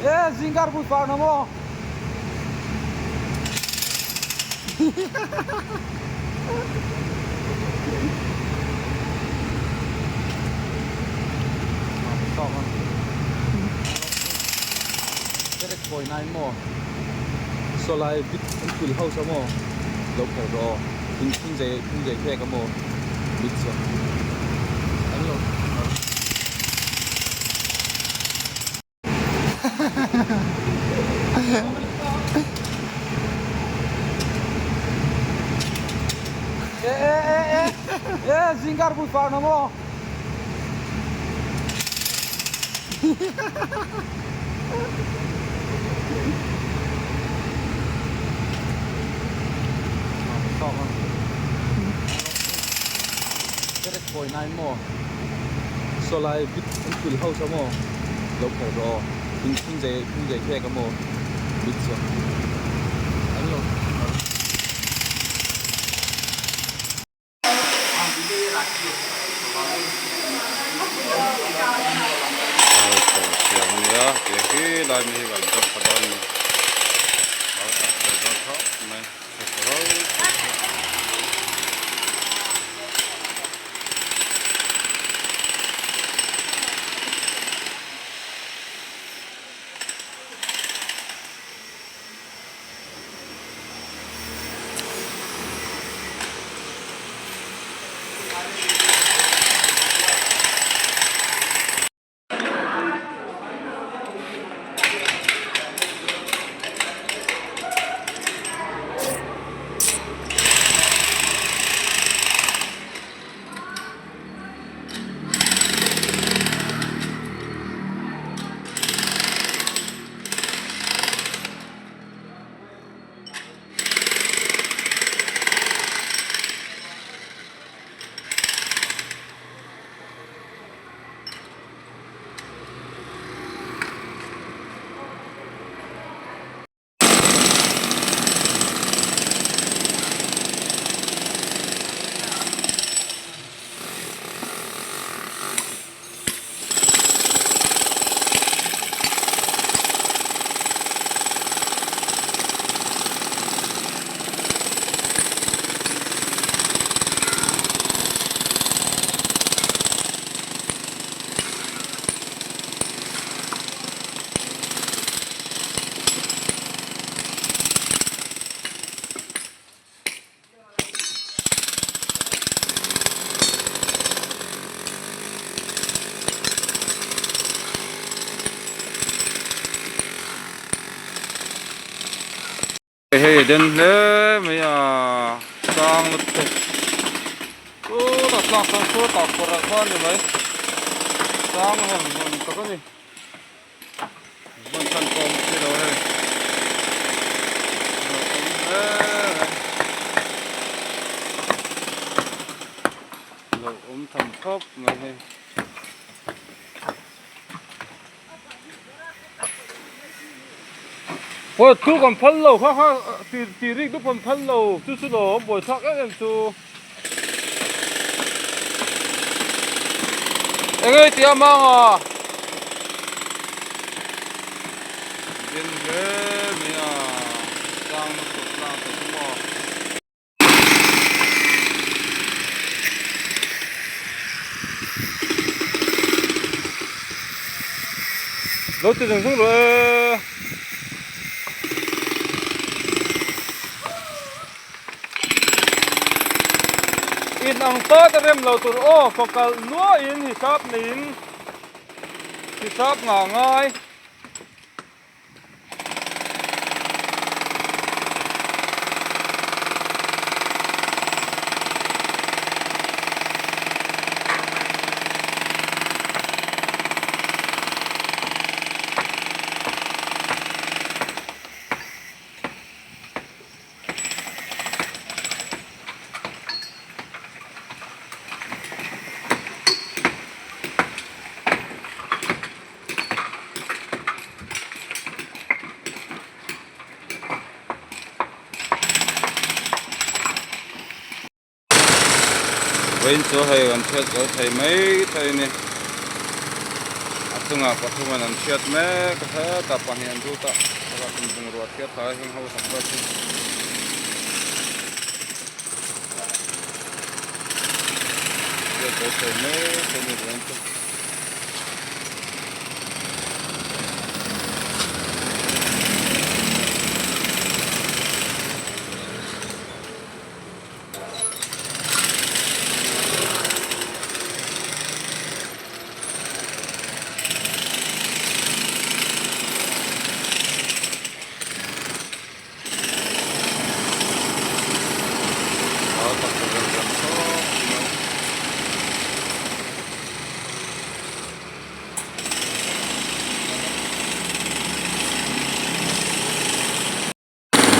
E zingkar pui far na maw? Sawlai bit an kulh house a maw lo kher rawh aw in phun zai phun zai khek a maw bit chu an lo. E e e e e zingkar pui far na maw? Sawlai bit an kulh house a maw lo kher rawh aw in phun zai phun zai khek a maw bit chu an lo. Hei a den hle mai a sang lutuk chutah tlak sawn chutah kawrah khuan ni mai sang hem hem tak a ni. Hmun chhan pawh awm si lo hei hlauhawm hle mai hlauhawm tham khawp mai hei. Aw thu kan phal lo kha kha ti rik dup kan phal lo chu chu lo awm buaithlak em em chu. Enge i tia mang a? Din hle mai a, tlang na kawt tlang ta chu maw. Lo ti zung zung rawh e. In ang ta te rem lo tur aw fakal nuahin hisap neiin hisap ngah ngai. Vawiin chu hei kan chhiat zo thei mai thei a ni. chungah pathumin an hriat mek a hetah pahnih an lut a pakhatin bungrua a thiar thla a heng ho sak vel chu hriat zo thei mek a ni vawiin chu.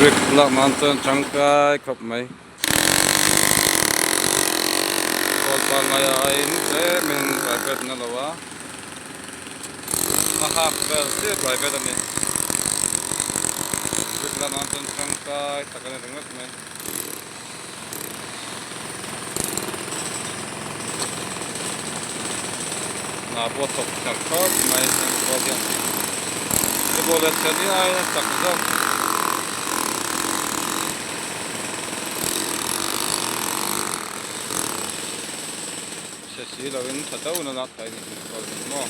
Brick lak nan chuan tangkai khawp mai kawl pangngai aiin tlemin private na lo a a hak vel chiah private a ni brick lak nan chuan tangkai tak a ni ringawt mai. Hna pawh a thawk chak khawp mai heng rual hian football leh chhiat ni aiin a chak zawk. Chhe si lovin tha deuh na lak thei a ni heng rual hi maw.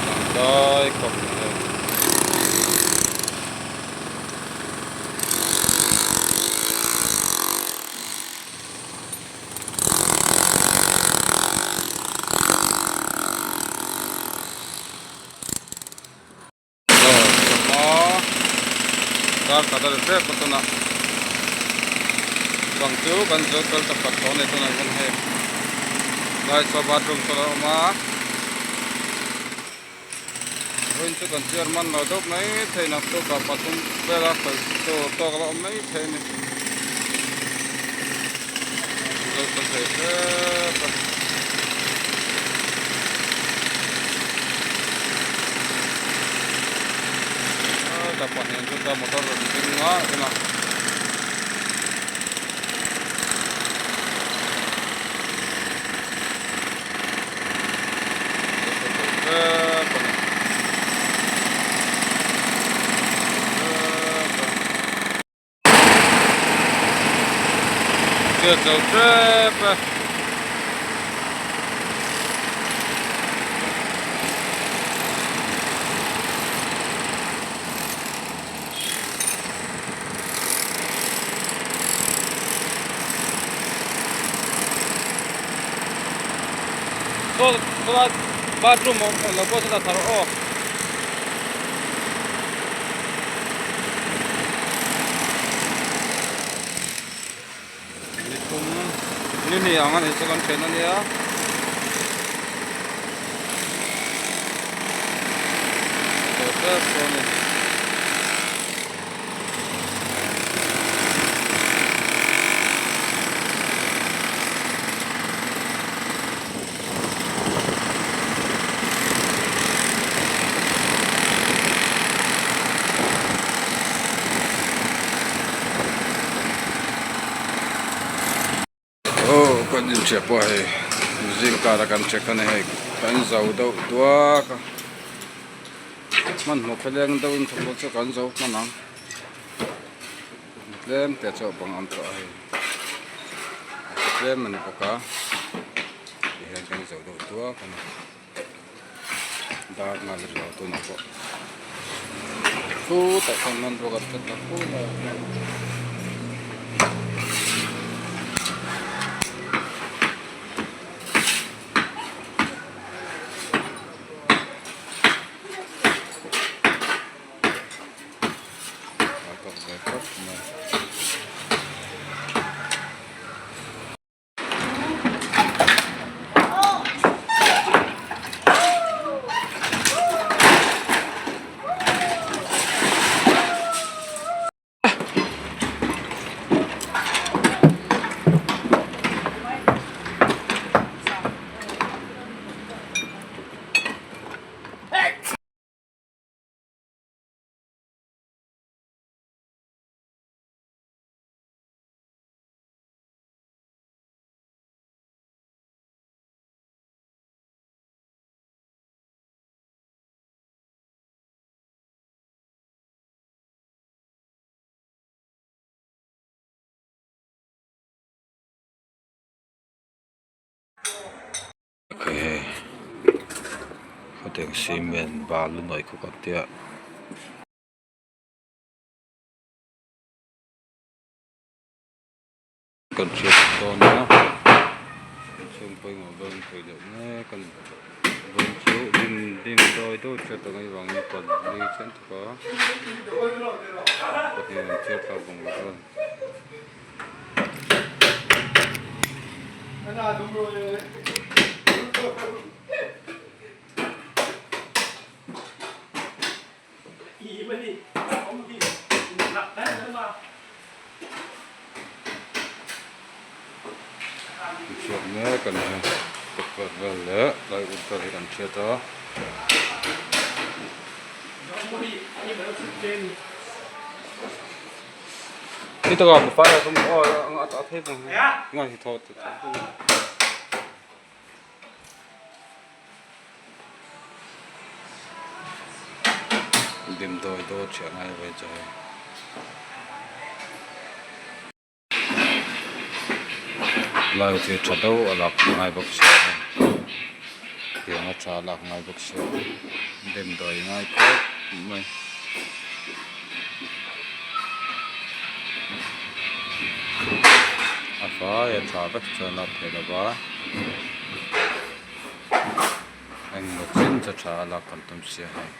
Tangkai khawp mai hei. Dar khat a ri hrep a tunah bang chu kan zo fel ta khat tawh a ni tunah hian hei lai saw bathroom saw a awm a vawiin chu kan chair man lo deuh mai thei naktuk ah pathum vela khalh tur tawk a la awm mai thei a ni zo fel thei hrep a. Ta pahnih an lut a motor rawn ding a tunah Chhiat zo tep e. Saw sawlai bathroom a awm lo pawh sawtah thar aw. Ni thum ni hnih ang a nih chu kan then a nia. Tep tawh a ni. Aw kan inchhia pawh hei zing kara kan check a ni hei kan zo deuh duak a hmanhmawh khawleng deuh in thawmhnaw chu kan zo hman ang tlem te chu a bang awm tawh a hei tlem a ni bawk a tihian kan zo deuh duak a ni dar nghal a ni lo tunah pawh khutah khan hmanrua kan hre ta khut a. A tawk ve khawp mai. Khawteng cement balu nawih khawp an tia. Kan hriat dawn a inchhung pawimawh ber an khawih deuh mek a ni vawiin chu dim dim dawi deuh hriat ang avangin pali chen thawk a pahnih an chhiar thlak vang vang a. Chhiat mek a ni a tukverh vel leh plywood vel hi kan hriat a. Dimdawi dawt hriat ngai ve chu hei. Plywood hi tha deuh a lak ngai bawk si a hei tiang a tha a lak ngai bawk si a dimdawi ngai khawp mai. A fai a tha vek chuan a lak theih lo va. Engmaw chen chu tha a lak kan tum sia hei.